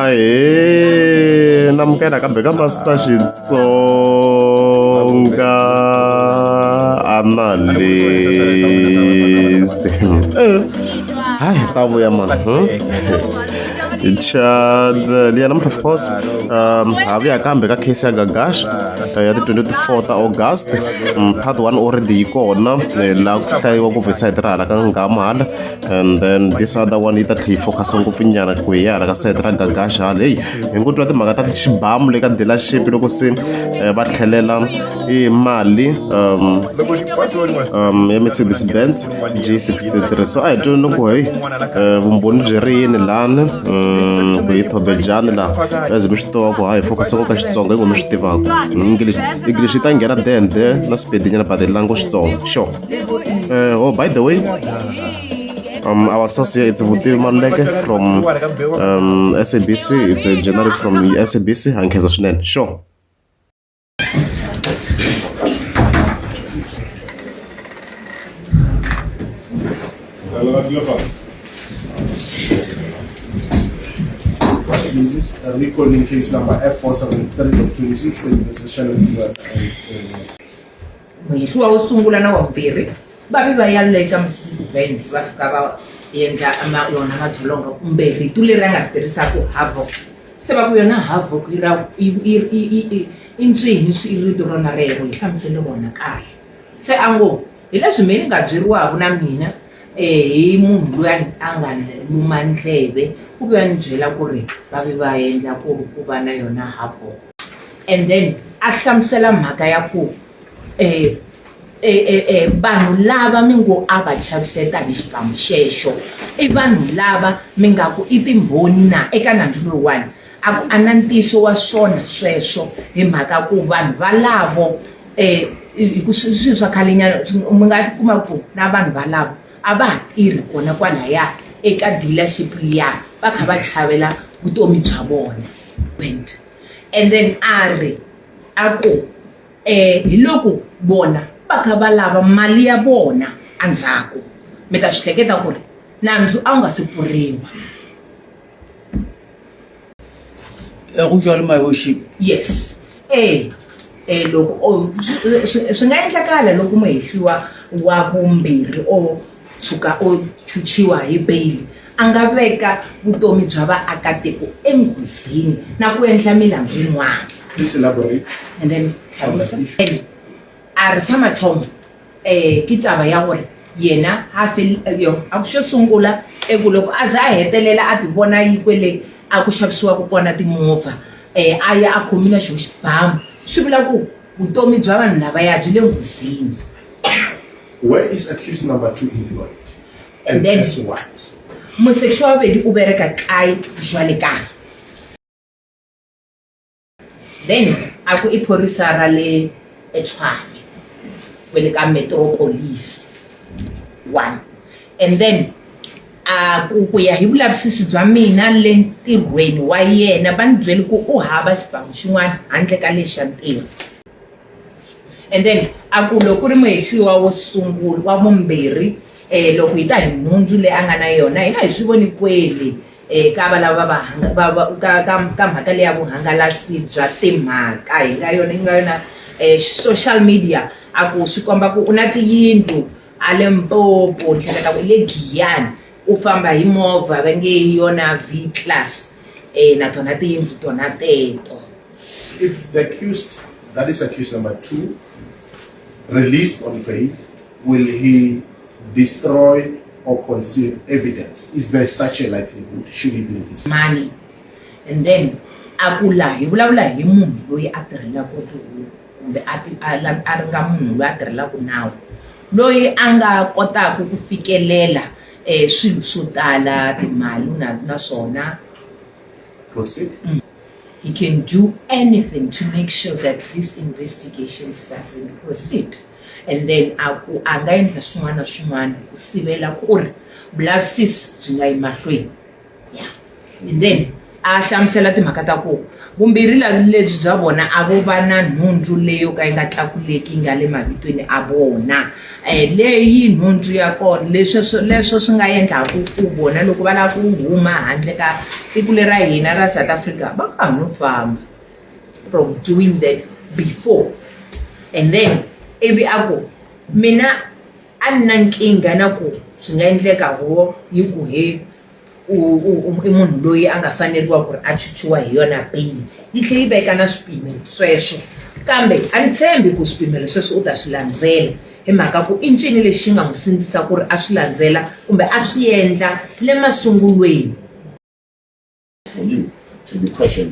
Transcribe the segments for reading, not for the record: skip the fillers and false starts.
Ahee namukela kambe ka Master Xitsonga analyst. Hayi ta vuya mani. Chad liya namuntlha of course ha vuya kambe ka case ya Gagash ya ti 24 ta August part 1 already yi kona laha ku hlayiwa ku vhesa ra hala ka nghamu hala and then this other one yi ta tlhe yi focus ngopfu nyana ku hi hala ka sayiti ra Gagash hala heyi hi ngo twa timhaka ta xibamu le ka dealership loko se va tlhelela i mali ya Mercedes Benz G63 so a hi tweni loko heyi vumbhoni byi ri yini lani ku hi thobejani laha as mi swi tiva ku ha hi focus ngopfu ka Xitsonga hi ngo mi swi tivaka English English yi ta nghena there and there na Sepedi nyana but hi lango Xitsonga sure. Oh, by the way, our source here it's Vutivi Maluleke from SABC. It's a journalist from SABC. Ha nkhensa swinene. Sure. This is a recording case number F473 of 2016 versus Shannon Stewart and Muhehliwa wo sungula na wa vumbirhi va ve va ya le ka Mercedes Benz va fika va endla ma yona madzolonga kumbe rito leri a nga ri tirhisaka havoc se va ku yona havoc yi ra i i i i i ncini swi rito rona rero hi hlamusele rona kahle se a ngo hi leswi me ni nga byeriwaka na mina hi munhu loyi a nga ni luma ndleve ku ve a ni byela ku ri va ve va endla ku ri ku va na yona havoc and then a hlamusela mhaka ya ku vanhu lava mi ngo a va chaviseta hi xibamu xexo i vanhu lava mi nga ku i timbhoni na eka nandzu lowuwani a ku a na ntiyiso wa swona sweswo hi mhaka ku vanhu valavo hi ku swilo swa khale nyana mi nga kuma ku na vanhu valavo a va ha tirhi kona kwalaya eka dealership liya va kha va chavela vutomi bya vona and then a ri a ku hi loko vona va kha va lava mali ya vona endzhaku mi ta swi hleketa ku ri nandzu a wu nga se pfuriwa. Go jalo my worship. Yes e e loko o swi nga endlakala loko muhehliwa wa vumbirhi o tshuka o chuchiwa hi bail a nga veka vutomi bya vaakatiko enghozini na ku endla milandzu yin'wana. Please elaborate. And then hlamusa. A ri sa mathomo ke taba ya gore yena a yo a ku xo sungula eku loko a za a hetelela a ti vona yi kwele a ku xavisiwaka kona timovha a ya a khomi na xo xibamu swi vula ku vutomi bya vanhu lavaya byi le nghozini. Where is accused number 2 employed? And then as what? Mosekišwa wa bobedi o bereka kae jwale ka? Then a ku i phorisa ra le eTshwane kwele ka Metro Police 1 and then a ku ku ya hi vulavisisi bya mina le ntirhweni wa yena va ni byele ku u hava xibamu xin'wana handle ka lexa ntirho. And then a ku loko ku ri muhehliwa wo sungula wa vumbirhi loko hi ta hi nhundzu leyi a nga na yona hina hi swi voni kwele ka valava va va va ka ka ka mhaka leya vuhangalasi bya timhaka hi nga yona yi nga yona social media a ku swi komba ku u na tiyindlu a Limpopo ni hleketa ku i le Giyani u famba hi movha va nge hi yona V class na tona tiyindlu tona teto. If the accused, that is accused number 2, released on bail, will he destroy or conceal evidence? Is there such a likelihood? Should he be released? Money. And then a ku la hi vulavula hi munhu loyi a tirhelaka tihuku kumbe a ti a a ri nga munhu loyi a tirhelaka nawu loyi a nga kotaka ku fikelela swilo swo tala timali na naswona Proceed. He can do anything to make sure that this investigations doesn't proceed. And then a ku a nga endla swin'wana na swin'wana ku sivela ku ri vulavisisi byi nga yi mahlweni. Yeah. And then a hlamusela timhaka ta ku vumbirhi lebyi bya vona a vo va na nhundzu leyo ka yi nga tlakuleki yi nga le mavitweni a vona leyi nhundzu ya kona leswi leswo swi nga endlaku ku vona loko va lava ku huma handle ka Tiko leri ra hina ra South Africa va nga ha no famba from doing that before and then ivi a ku mina a ni na nkingha na ku swi nga endleka huvo yi ku he i munhu loyi a nga faneriwa ku ri a chuchiwa hi yona bail yi tlhe yi veka na swipimelo sweswo kambe a ni tshembi ku swipimelo sweswo u ta swi landzela hi mhaka ku i ncini lexi xi nga n'wi sindzisa ku ri a swi landzela kumbe a swi endla le masungulweni. For you to be questioned.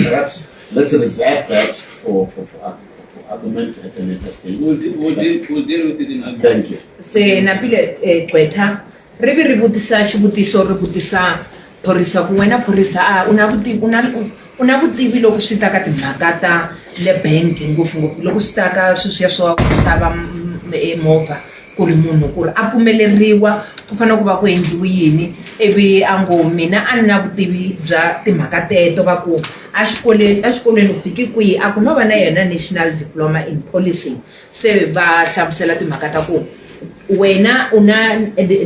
Perhaps let's reserve that for argument at a later stage. We'll deal with it in argument. Thank you. Se napile gqwetha ri vi ri vutisa xivutiso ri vutisa phorisa ku wena phorisa a u na vutivi u na u na vutivi loko swi ta ka timhaka ta le bank ngopfungopfu loko swi ta ka sweswiya swa ku xava movha ku ri munhu ku ri a pfumeleriwa ku fanele ku va ku endliwi yini ivi a ngo mina a ni na vutivi bya timhaka teto va ku exikolweni exikolweni u fiki kwihi a ku no va na yona national diploma in policing se va hlamusela timhaka ta ku wena u na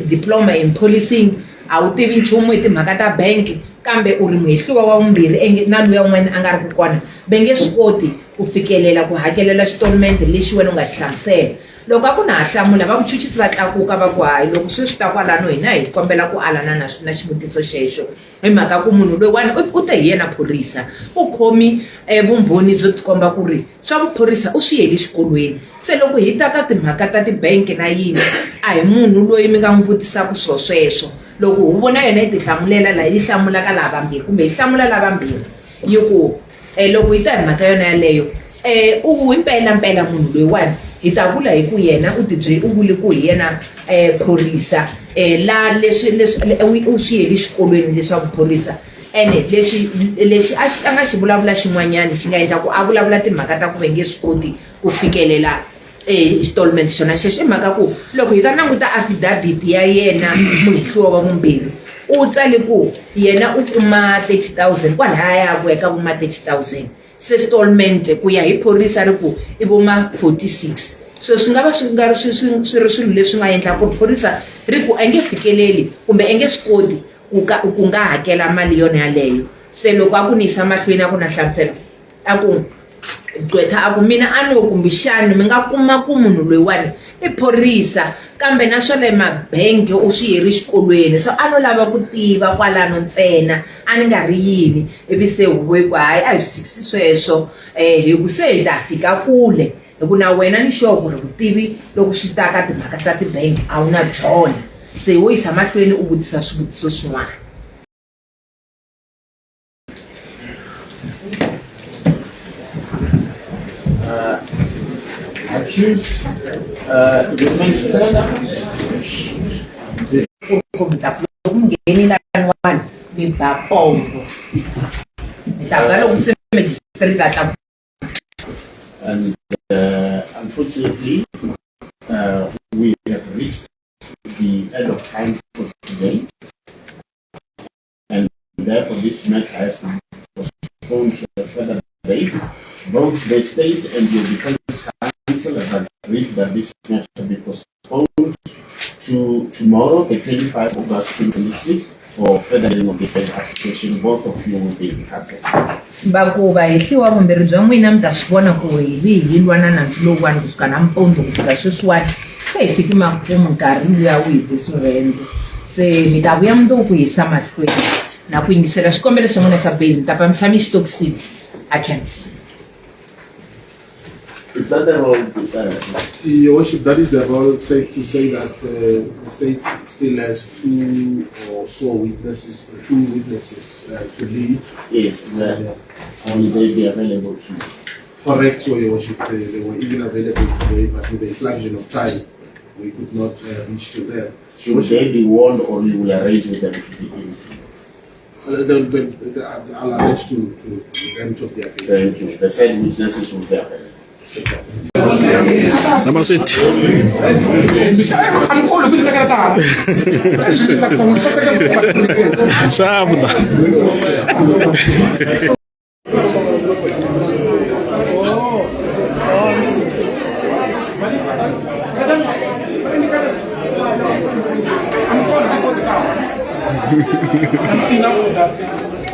diploma in policing a wu tivi nchumu hi timhaka ta bank kambe u ri muhehliwa wa vumbirhi na luya un'wana a nga ri ku kona va nge swi koti ku fikelela ku hakelela xitolimende lexi wena u nga xi hlamusela loko a ku na ha hlamula va vuchuchisi va tlakuka va ku hayi loko sweswi ta kwalano hina hi kombela ku alana na na xivutiso xexo hi mhaka ku munhu loyiwani u te hi yena phorisa u khomi vumbhoni byo tikomba ku ri swa vuphorisa u swi yele xikolweni se loko hi ta ka timhaka ta tibank na yini a hi munhu loyi mi nga n'wi vutisaka swilo sweswo loko huvo na yona yi tihlamulela laha yi hlamulaka laha vambirhi kumbe yi hlamula lavambirhi yi ku loko yi ta hi mhaka yona yaleyo u himpela mpela munhu loyiwani hi ta vula hi ku yena u tibye u vule ku hi yena phorisa la leswi leswi u swi yele xikolweni leswaku phorisa ene lexi lexi a xi a nga xi vulavula xin'wanyana xi nga endla ku a vulavula timhaka ta ku va nge swi koti ku fikelela installment xona xexo i mhaka ku loko hi ta languta affidavit ya yena muhehliwa wa vumbirhi u tsale ku yena u kuma 30,000 kwalaya ku ya ka vuma 30,000 se installment ku ya hi phorisa ri ku i voma 46 so swi nga va swi nga ri swi swi swi ri swilo leswi nga endla ku phorisa ri ku a nge fikeleli kumbe a nge swi koti ku ka ku nga hakela mali yona yaleyo se loko a ku ni yisa mahlweni a ku na hlamuselo a ku gqwetha a ku mina a no kumbexani mi nga kuma ku munhu loyiwani i phorisa kambe na swa le mabangi u swi yeri xikolweni so a no lava ku tiva kwalano ntsena a ni nga ri yini ivi se huvo yi ku hayi a hi swi tshikisi sweswo hi ku se hi ta fika kule hi ku na wena ni sure ku ri vutivi loko swi ta ka timhaka ta tibangi a wu na byona se wo yisa mahlweni u vutisa swivutiso swin'wana. Accused, you may stand up. Loko mi ngheni laniwani mi ba pombo mi ta ba loko se magistrate a tlakuka. And unfortunately, we have reached the end of time for today. And therefore, this matter has to be postponed to a further date. Both the state and your defense counsel have agreed that this matter be postponed to tomorrow, the 25th of August 2026, for further hearing of this bail application. Both of you will be in custody. Va ku vahehliwa vumbirhi bya n'wina mi ta swi vona ku hi vi hi lwa na nandzu lowuwani kusuka nampundzu ku fika sweswiwani se hi fiki makumu nkarhi luya wu hi dye swirhendze se mi ta vuya mundzuku ku yisa mahlweni na ku yingisela xikombelo xa n'wina xa bail mi ta pfa mi tshame xitokisini a khensa. Is that the role? Your Worship, that is the role. Safe to say that the state still has two or so witnesses, two witnesses to lead. Yes, will they be available to you? Correct, so Your Worship, they were even available today, but with the inflation of time, we could not reach to them. Should they be warned, or you will arrange with them to be in? I'll arrange to them to be available. Thank you. The said witnesses will be available. Namaswiti. Xavu. Enough of that.